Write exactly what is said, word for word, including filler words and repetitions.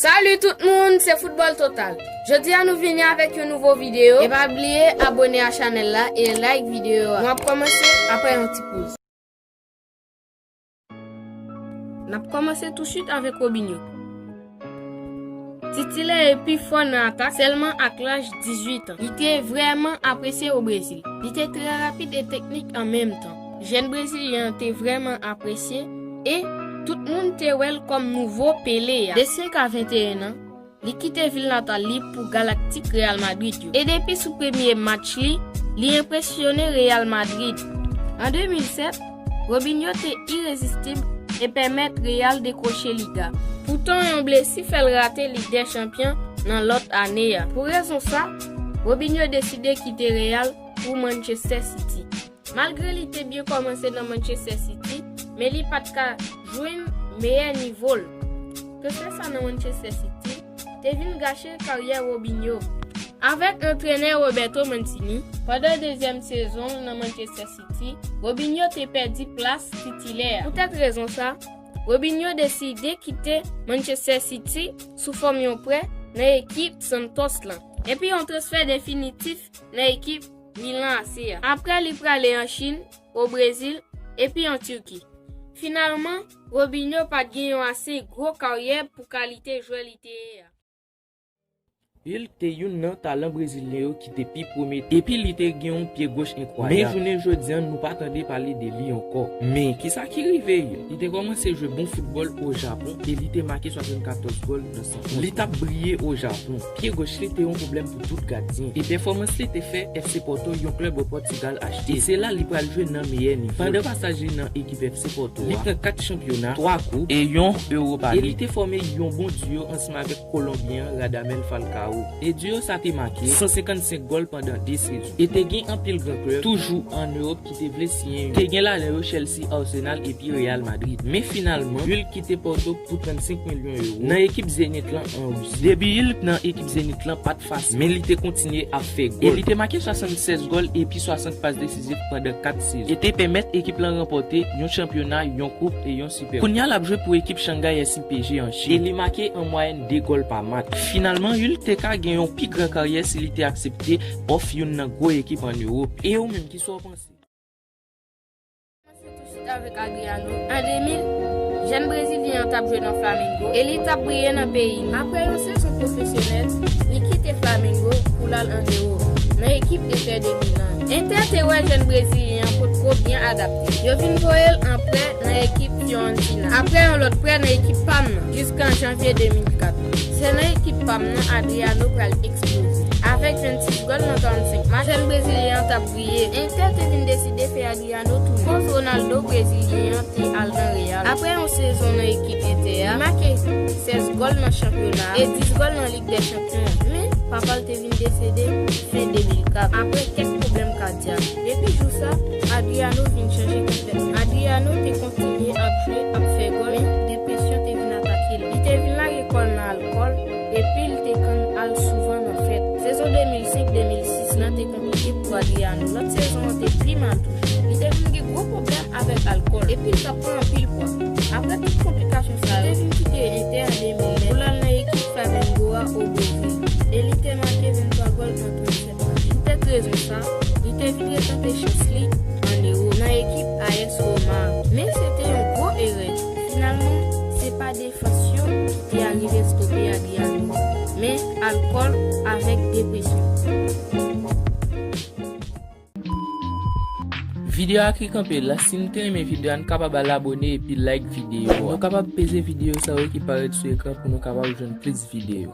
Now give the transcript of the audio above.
Salut tout moun, se Foutbòl Total. Jodi a nou vini avèk yon nouvo videyo. E pa bliye abòne a chanèl la e like videyo a. Nou ap kòmanse apre yon ti poz. N ap kòmanse tousuit avèk Robinho. Titilè e pi fò nan atak, sèlman ak laj dizuit an. Li te vrèman apresye o Brezil. Li te trè rapid e teknik an menm tan. Jèn brezilyen an te vrèman apresye e tout moun te wè l kòm nouvo Pele a. De senk a venteyen an, li kite vil natal li pou galaktik Real Madrid yo. E depi sou premye match li, li enpresyone Real Madrid. An de mil sèt, Robinho te irezistib e pèmèt Real dekwoche Liga. Poutan, yon blesi fè l rate Lig dè Chanpyon nan lòt ane a. Pou rezon sa, Robinho deside kite Real pou Manchester City. Malgre li te byen kòmanse nan Manchester City, men li pa t ka jwenn meyè nivo l. Transfè sa nan Manchester City te vin gache karyè Robinho. Avèk antrenè Roberto Mancini, pandan dezyèm sezon l nan Manchester City, Robinho te pèdi plas titilè a. Poutèt rezon sa, Robinho deside kite Manchester City sou fòm yon prè nan ekip Santos lan, epi yon transfè definitif nan ekip Milan A C a. Apre li prale an Chin, o Brezil, epi an Tiki. Finalman, Robinho pa t gen yon ase gwo karyè pou kalite jwè li te ye a. Hulk te youn nan talan brezilyen yo ki te pi pwomete, epi li te gen yon pye goch enkwayab. Men jounen jodi a, nou pa tande pale de li ankò. Men, kisa ki rive Hulk? Li te kòmanse jwe bon foutbòl o Japon e li te make swasannkatòz gòl nan san onz match. Li t ap briye o Japon. Pye goch li te yon pwoblèm pou tout gadyen, e pèfòmans li te fè F C Porto, yon klèb o Pòtigal, achte. E se la li pral jwe nan meyè nivo l. Pandan pasaj li nan ekip F C Porto a, li pran kat chanpyona, twa koup e yon Europa League. E li te fòme yon bon duo ansanm avèk Kolonbyen an, Radamel Falcao. E duo sa te make san senkannsenk gòl pandan de sezon. E te gen anpil gran klèb toujou ann Ewòp ki te vle siyen yo. Te gen ladan yo Chelsea, Arsenal epi Real Madrid. Men finalman, Hulk kite Porto pou trannsenk milyon ewo nan ekip Zenit lan an Risi. Debi Hulk nan ekip Zenit lan pa t fasil, men li te kontinye ap fè gòl. E li te make swasannsèz gòl epi swasant pas desizif pandan kat sezon. E te pèmèt ekip lan ranpòte yon chanpyona, yon koup e yon Super Coupe. Kounye a l ap jwe pou ekip Shanghai S C P G an Chin. E li make an mwayèn de gòl pa match. Finalman, Hulk te ka gen yon pi gran karyè si li te aksepte òf youn nan gwo ekip ann Ewòp. E ou menm, kisa w panse? Kòmanse tousuit avèk Adriano. An de mil, jèn brezilyen an t ap jwe nan Flamengo e li t ap briye nan peyi li. Apre yon sezon pwofesyonèl, li kite Flamengo pou l al ann Ewòp, nan ekip Inter de Milan. Inter te wè jèn brezilyen an potko byen adapte. Yo vin voye l an prè nan ekip Fiorentina, apre yon lòt prè nan ekip Parme nan, jiskan janvye de mil kat. Se nan ekip Parme nan Adriano pral eksploze. Avèk vennsis gòl nan karannsenk match, jèn brezilyen an t ap briye. Inter te vin deside fè Adriano tounen. Koz Ronaldo brezilyen an te al nan Real. Apre yon sezon nan ekip Inter a, li make sèz gòl nan chanpyona a e dis gòl nan Lig dè Chanpyon an. Men, papa l te vin desede fen de mil kat, apre kèk pwoblèm kadyak. Depi jou sa, Adriano vin chanje konplètman. Adriano te kontinye ap jwe, ap fè gòl, men depresyon te vin atake l. Li te vin lage kò l nan alkòl, epi l te konn al souvan nan fèt. Sezon de mil senk de mil sis lan te konplike pou Adriano. Lòt sezon an te pi mal toujou. Li te vin gen gwo pwoblèm avèk alkòl, epi l t ap pran anpil pwa. Apre tout konplikasyon sa yo, li te vin kite Inter an de mil nèf pou l al nan ekip Flamengo a o Brezil, e li te make venntwa gòl an trannsèt match. Poutèt rezon sa, li te vin retante chans li ann Ewòp nan ekip A S Roma a. Men se te yon gwo erè. Finalman, se pa defans yo ki te arive stope Adriano, men alkòl avèk depresyon. Videyo a ki kanpe la. Si nou te renmen videyo a, nou kapab al abòne epi like videyo a. Nou kapab peze videyo sa yo ki parèt sou ekran pou nou kapab jwenn plis videyo.